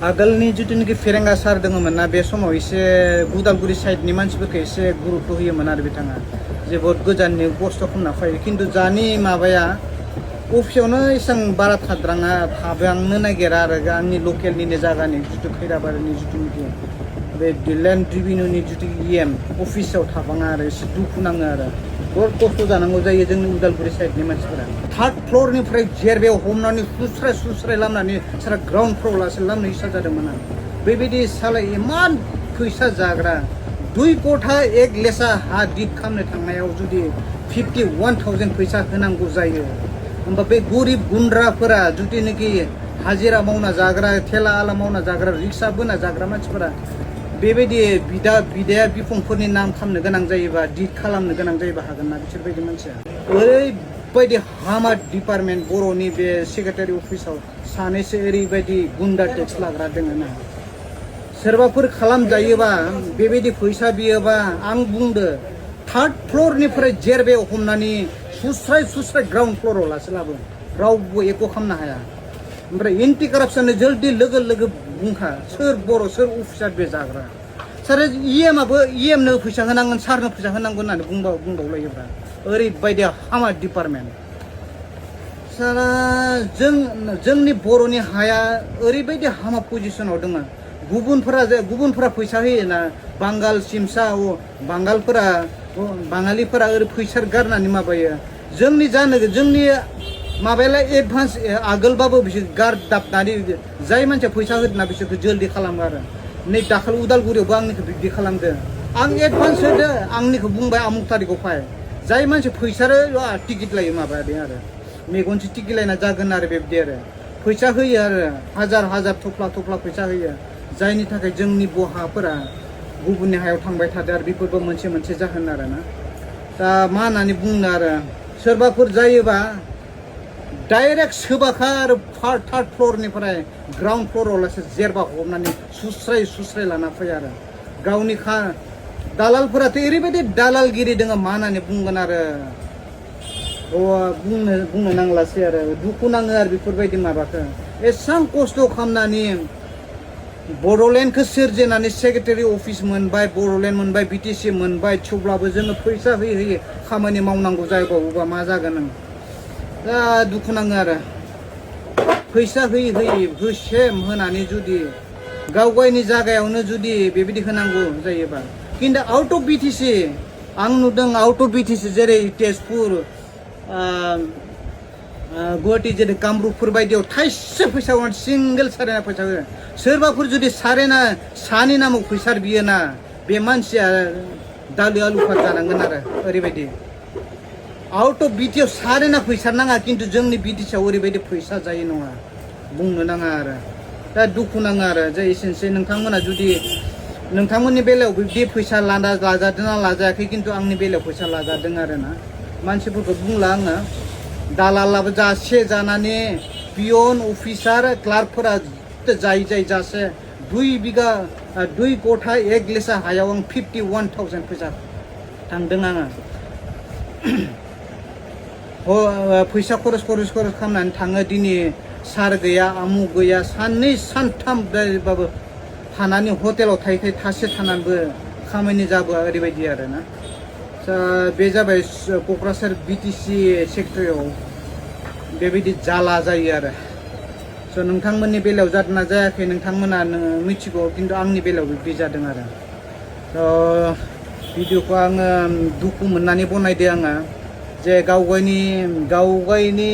आगोलनि जिथुनिखि फेरेंगा सार दङमोन ना बे समाव एसे उदालगुरि साइडनि मानसिफोरखौ एसे गुरुत्व होयोमोन आरो बिथाङा जोबोद गोजाननि खस्थ' खालामना फैयो खिन्थु दानि माबाया अफिसावनो एसेबां बारा थाबांनो नागिरा आरो आंनि लकेलनिनो जायगानि जिथु खैराबारिनि जिथुनिखि बे लेन्ड रिभिनिउनि जिथु EM अफिसाव थाबाङा आरो एसे दुखु नाङो आरो बहुत खस्थ' जानांगौ जायो जोंनि उदालगुरि साइडनि मानसिफोरा थार्ड फ्ल'रनिफ्राय जेरबायाव हमनानै सुस्राय लामनानै सारा ग्राउन्ड फ्ल'र लासै लामनो इसा जादोंमोन आं बेबायदि सालाय इमान फैसा जाग्रा 2 कथा 1 लेसा हा दिग खालामनो थांनायाव जुदि 51,000 फैसा होनांगौ जायो होमबा बे गरिब गुन्द्राफोरा जुदिनोखि हाजिरा मावना जाग्रा थेला आला मावना जाग्रा रिक्सा बोना जाग्रा मानसिफोरा बेबायदि बिदाया बिफंफोरनि नाम खालामनो गोनां जायोबा डिड खालामनो गोनां जायोबा हागोन ना बिसोरबायदि मानसिया ओरैबायदि हामा डिपार्टमेन्ट बर'नि बे सेक्रेटारि अफिसाव सानैसो ओरैबायदि गुन्डा टेक्स लाग्रा दोङो ना सोरबाफोर खालामजायोबा बेबायदि फैसा बियोबा आं बुंदो थार्ड फ्ल'रनिफ्राय जेरबायाव हमनानै सुस्राय ग्राउन्ड फ्ल'राव लासो लाबो रावबो एख' खालामनो हाया ओमफ्राय एन्टि कारापसननो जल्दि लोगो बुंखा सोर बर' सोर अफिसार बे जाग्रा सार EMनो फैसा होनांगोन सारनो फैसा होनांगोन होननानै बुंबावलायोब्रा ओरैबायदि हामा डिपार्टमेन्ट सारा जोंनि बर'नि हाया ओरैबायदि हामा पजिसनाव दङ गुबुनफोरा फैसा होयोना बांगाल सिमसा बाङालिफोरा ओरै फैसा गारनानै माबायो जोंनि माबायालाय एडभान्स आगोलबाबो बिसोर दाबनानै जाय मानसिया फैसा होदोंना बिसोरखौ जल्दि खालामो आरो नै दाखालि उदालगुरियावबो आंनिखौ बिब्दि खालामदों आं एडभान्स होदो आंनिखौ बुंबाय आमुक थारिखआव फाय जाय मानसि फैसा टिकेट लायो माबादों आरो मेगनसो टिकेट लायना जागोन आरो बेबायदि आरो फैसा होयो आरो हाजार थफ्ला फैसा होयो जायनि थाखाय जोंनि हाफोरा गुबुननि हायाव थांबाय थादों आरो बेफोरबो मोनसे जाहोन आरो ना दा मा होननानै बुंनो आरो सोरबाफोर जायोबा डाइरेक्ट सोबाखा आरो थार्ड फ्ल'रनिफ्राय ग्राउन्ड फ्ल'राव लासै जेरबा हमनानै सुस्राय लाना फैयो आरो गावनि दालालफोराथ' ओरैबायदि दालालगिरि दङ मा होननानै बुंगोन आरो बुंनो नांलासै आरो दुखु नाङो आरो बेफोरबायदि माबाखौ एसेबां खस्थ' खालामनानै बड'लेण्डखौ सोरजिनानै सेक्रेटारि अफिस मोनबाय बड'लेण्ड मोनबाय BTC मोनबाय थेवब्लाबो जोङो फैसा होयै खामानि मावनांगौ जायोबा मा जागोन नों दा दुखु नाङो आरो फैसा होयै होसेम होनानै जुदि गावनि जायगायावनो जुदि बेबायदि होनांगौ जायोबा खिन्थु आउट अफ BTC आं नुदों आउट अफ BTC जेरै तेजपुर गुवाहाटी जेरै कामरुपफोर बायदियाव थाइसे फैसा सिंगेल सारेना फैसा होयो सोरबाफोर जुदि सानि नामाव फैसा बियोना बे मानसिया दालु आलुफात जानांगोन आरो ओरैबायदि आउट अफ BTC सारेना फैसा नाङा खिन्थु जोंनि BTC आव ओरैबायदि फैसा जायो नङा बुंनो नाङा आरो दा दुखु नाङो आरो जे एसेनोसै नोंथांमोना जुदि नोंथांमोननि बेलायाव बिदि फैसा लाजादोंना लाजायाखै खिन्थु आंनि बेलायाव फैसा लाजादों आरो ना मानसिफोरखौ बुंला आङो दालालाबो जासे जानानै पियन अफिसार क्लार्कफोरा जाय जासे 2 कथा 1 लेसा हायाव आं 51,000 फैसा थांदों आङो फैसा खरस खालामनानै थाङो दिनै सार गैया आमुक गैया साननै सानथाम बाबो थानानै हटेलाव थासे थानानैबो खामानि जाबोआ ओरैबायदि आरो ना बे जाबाय क'क्राझार BTC सेक्टराव बेबायदि जाला जायो आरो नोंथांमोननि बेलायाव जादोंना जायाखै नोंथांमोना मिथिगौ खिन्थु आंनि बेलायाव बिब्दि जादों आरो भिडिअखौ आङो दुखु मोननानै बनायदो आङो जे गावगायनि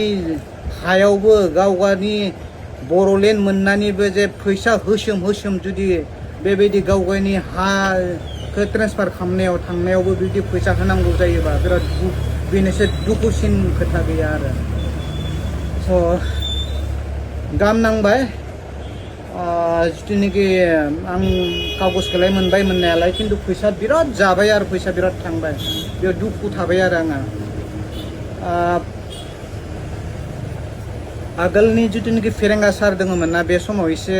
हायावबो गावगायनि बड'लेण्ड मोननानैबो जे फैसा होसोम जुदि बेबायदि गावगायनि हाखौ ट्रेन्सफार खालामनायाव थांनायावबो बिदि फैसा होनांगौ जायोबा बिराद बेनोसो दुखुसिन खोथा गैया आरो गाम नांबाय जिथुनिखि आं कागजखौलाय मोनबाय मोननायालाय खिन्थु फैसा बिराद जाबाय आरो फैसा बिराद थांबाय बेयाव दुखु थाबाय आरो आङो आगोलनि जिथुनिखि फेरेंगा सार दङमोन ना बे समाव एसे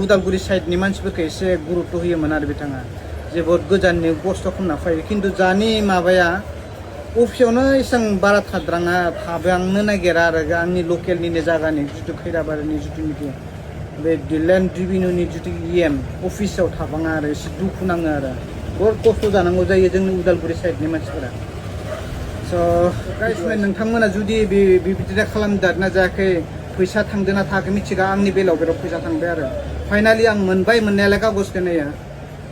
उदालगुरि साइडनि मानसिफोरखौ एसे गुरुत्व होयोमोन आरो बिथाङा जोबोद गोजाननि खस्थ' खालामना फैयो खिन्थु दानि माबाया अफिसावनो एसेबां बारा थाबांनो नागिरा आरो आंनि लकेलनिनो जायगानि जिथु खैराबारिनि जिथुनिखि बे लैंड रेवेन्यूनि जुदि EM अफिसाव थाबाङा आरो एसे दुखु नाङो आरो बहुत खस्थ' जानांगौ जायो जोंनि उदालगुरि साइडनि मानसिफोरा स' गाइस नोंथांमोना जुदि बेबायदि खालामदारना जायाखै फैसा थांदोंना थाङाखै मिथिगा आंनि बेलायाव बिराद फैसा थांबाय आरो फाइनालि आं मोनबाय मोननायालाय कागजखौ नाया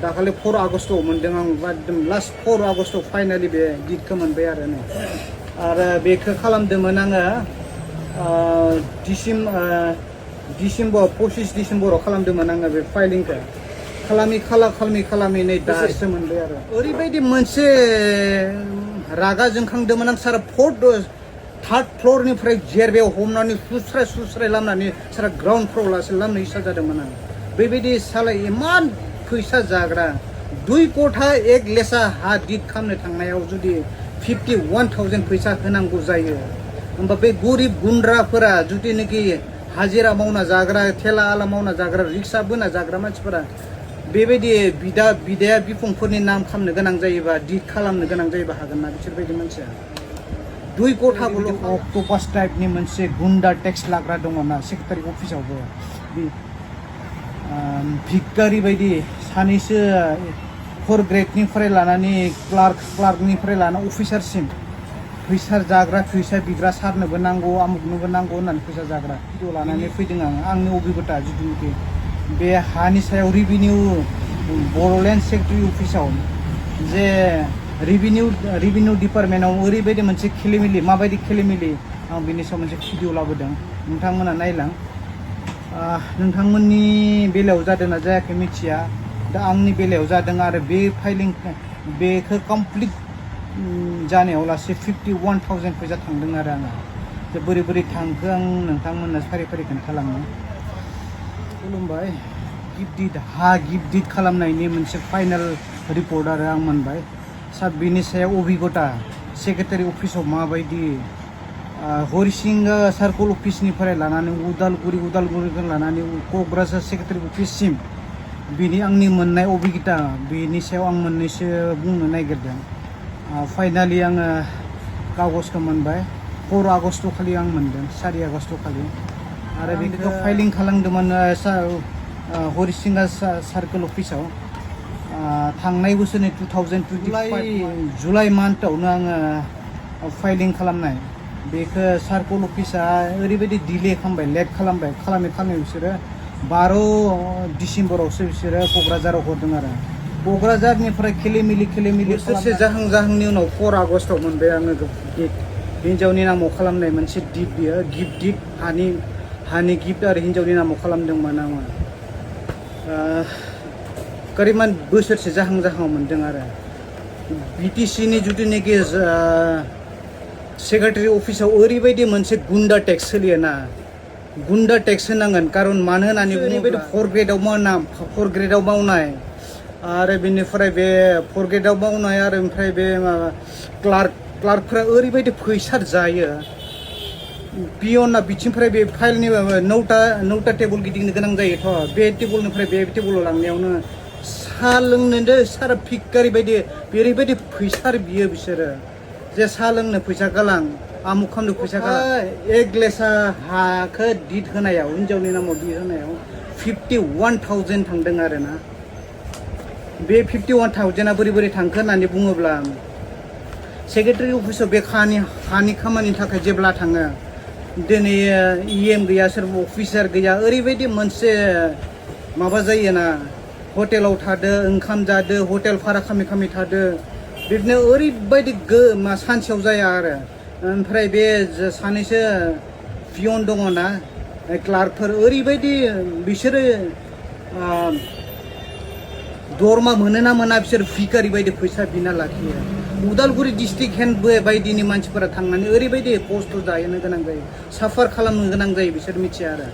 दाखालि 4 आगस्टआव मोनदों आं एकदम लास्ट 4 आगस्टआव फाइनालि बे डिडखौ मोनबाय आरो नै आरो बेखौ खालामदोंमोन आङो डिसेम्बर 25 डिसेम्बराव खालामदोंमोन आङो बे फाइलिंखौ खालामै नै दासो मोनबाय आरो ओरैबायदि मोनसे रागा जोंखांदोंमोन आं सारा 3rd फ्ल'रनिफ्राय जेरबायाव हमनानै सुस्राय लामनानै सारा ग्राउन्ड फ्ल'राव लासै लामनो इसा जादोंमोन आं बेबायदि सालाय इमान फैसा जाग्रा 2 कथा 1 लेसा हा डिड खालामनो थांनायाव जुदि 51,000 फैसा होनांगौ जायो होमबा बे गरिब गुन्द्राफोरा जुदिनोखि हाजिरा मावना जाग्रा थेला आला मावना जाग्रा रिक्सा बोना जाग्रा मानसिफोरा बेबायदि बिदाया बिफंफोरनि नाम खालामनो गोनां जायोबा डिड खालामनो गोनां जायोबा हागोन ना बिसोरबायदि मानसिया 2 कथाखौल' अक्ट'पास टाइपनि मोनसे गुन्डा टेक्स लाग्रा दङ ना सेक्रेटारि अफिसावबो बे भिखारि बायदि सानैसो 4 ग्रेडनिफ्राय लानानै क्लार्कनिफ्राय लानानै अफिसारसिम फैसा जाग्रा फैसा बिग्रा सारनोबो नांगौ आमुकनोबो नांगौ होननानै फैसा जाग्रा भिडिअ लानानै फैदों आंनि अभिगता जिथुनिखि बे हानि सायाव रेभिनिउ बड'लेण्ड सेक्रेटारि अफिसाव जे रेभिनिउ डिपार्टमेन्टआव ओरैबायदि मोनसे खेलिमेलि माबायदि खेलिमेलि आं बिनि सायाव मोनसे भिडिअ लाबोदों नोंथांमोना नायलां नोंथांमोननि बेलायाव जादोंना जायाखै मिथिया दा आंनि बेलायाव जादों आरो बे फाइलिं बेखौ कमप्लिट जानायाव लासै 51,000 फैसा थांदों आरो आङो जे बोरै थांखो आं नोंथांमोननो फारि खोन्थालांनो खुलुमबाय गिफ्ट डिड खालामनायनि मोनसे फाइनाल रिपर्ट आरो आं मोनबाय बिनि सायाव अभिगता सेक्रेटारि अफिसाव माबायदि हरिसिंगा सार्कल अफिसनिफ्राय लानानै उदालगुरिखौ लानानै क'क्राझार सेक्रेटारि अफिससिम बिनि आंनि मोननाय अभिगता बेनि सायाव आं मोननैसो बुंनो नागिरदों फाइनालि आङो कागजखौ मोनबाय 4 आगस्ट खालि आं मोनदों 4 आगस्ट खालि आरो बेखौ फाइलिं खालामदोंमोन हरिसिंगा सार्कल अफिसाव थांनाय बोसोरनि 2025 जुलाइ मान्थआवनो आङो फाइलिं खालामनाय बेखौ सार्कल अफिसा ओरैबायदि डिले खालामबाय लेट खालामै बिसोरो 12 डिसेम्बरावसो बिसोरो क'क्राझाराव हरदों आरो क'क्राझारनिफ्राय खेलिमेलि बोसोरसे जाहांनि उनाव 4 आगस्टआव मोनबाय आङो डिड हिन्जावनि नामाव खालामनाय मोनसे डिड बियो गिफ्ट डिड हानि गिफ्ट आरो हिन्जावनि नामाव खालामदोंमोन आङो करिमान बोसोरसे जाहां मोनदों आरो BTCनि जुदिनोखि सेक्रेटारि अफिसाव ओरैबायदि मोनसे गुन्डा टेक्स सोलियोना गुन्डा टेक्स होनांगोन कारन मानो होननानै बुङोब्ला 4 ग्रेडआव मावनाय आरो बेनिफ्राय बे 4 ग्रेडआव मावनाय आरो ओमफ्राय बे क्लार्कफोरा ओरैबायदि फैसा जायो पियना बिथिंनिफ्राय बे फाइलनि 9टा टेबोल गिदिंनो गोनां जायोथ' बे टेबोलनिफ्राय बे टेबोलाव लांनायावनो सा लोंनो सारा भिखारि बायदि ओरैबायदि फैसा बियो बिसोरो जे सा लोंनो फैसा गालां आमुक खालामनो फैसा गालां 1 लेसा हाखौ डिड होनायाव हिन्जावनि नामाव डिड होनायाव 51,000 थांदों आरोना बे 51,000आ बोरै थांखो होननानै बुङोब्ला सेक्रेटारि अफिसाव बे हानि खामानिनि थाखाय जेब्ला थाङो दिनै EM गैया सोरबा अफिसार गैया ओरैबायदि मोनसे माबा जायोना हटेलाव थादो ओंखाम जादो हटेल भारा खामि थादो बिदिनो ओरैबायदि सानसेयाव जाया आरो ओमफ्राय बे सानैसो पियन दङ ना क्लार्कफोर ओरैबायदि बिसोरो दरमा मोनोना मोना बिसोर भिखारि बायदि फैसा बिना लाखियो उदालगुरि डिस्ट्रिक्ट हेन्ड बायदिनि मानसिफोरा थांनानै ओरैबायदि खस्थ' जाहैनो गोनां जायो साफार खालामनो गोनां जायो बिसोर मिथिया आरो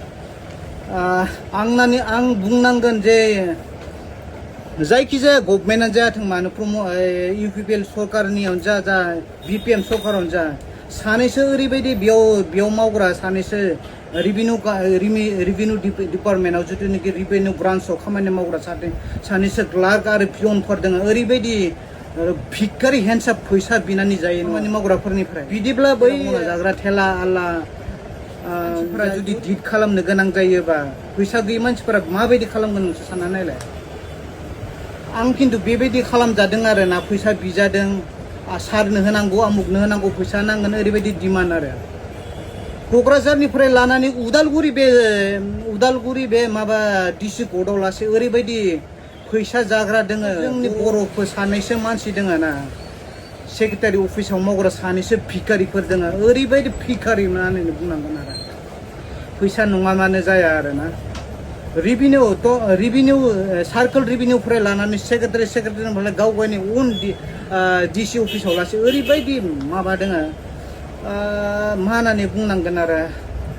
आं बुंनांगोन जे जायखिजाया गभर्नमेन्टआनो जायाथों मानो UPPL सरकारनियावनो जा BPM सरकारावनो जा सानैसो ओरैबायदि बेयाव मावग्रा सानैसो रेभिनिउ डिपार्टमेन्टआव जिथुनाखि रेभिनिउ ब्रान्सआव खामानि मावग्रा सानैसो क्लार्क आरो पियनफोर दङ ओरैबायदि भिखारि हेन्डसाब फैसा बिनानै जायो खामानि मावग्राफोरनिफ्राय बिदिब्ला बै जाग्रा थेला आला मानसिफोरा जुदि डिट खालामनो गोनां जायोबा फैसा गैयै मानसिफोरा माबायदि खालामगोन नोंसोर सानना नायलाय आं खिन्थु बेबायदि खालामजादों आरो ना फैसा बिजादों सारनो होनांगौ आमुकनो होनांगौ फैसा नांगोन ओरैबायदि डिमान्ड आरो क'क्राझारनिफ्राय लानानै उदालगुरि बे माबा डिसि कर्टआव लासै ओरैबायदि फैसा जाग्रा दोङो जोंनि बर'फोर सानैसो मानसि दोङो ना सेक्रेटारि अफिसाव मावग्रा सानैसो भिखारिफोर दोङो ओरैबायदि भिखारि होननानै बुंनांगोन आरो फैसा नङाबानो जाया आरो ना रेभिनिउ सार्कोल रेभिनिउफ्राय लानानै सेक्रेटारिनिफ्राय गाव गावनि उन डिसि अफिसाव लासै ओरैबायदि माबा दोङो मा होननानै बुंनांगोन आरो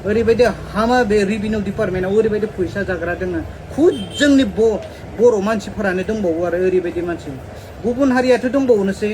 ओरैबायदि हामा बे रेभिनिउ डिपार्टमेन्टआव ओरैबायदि फैसा जाग्रा दोङो खुद जोंनि बर' मानसिफोरानो दंबावो आरो ओरैबायदि मानसि गुबुन हारियाथ' दंबावनोसै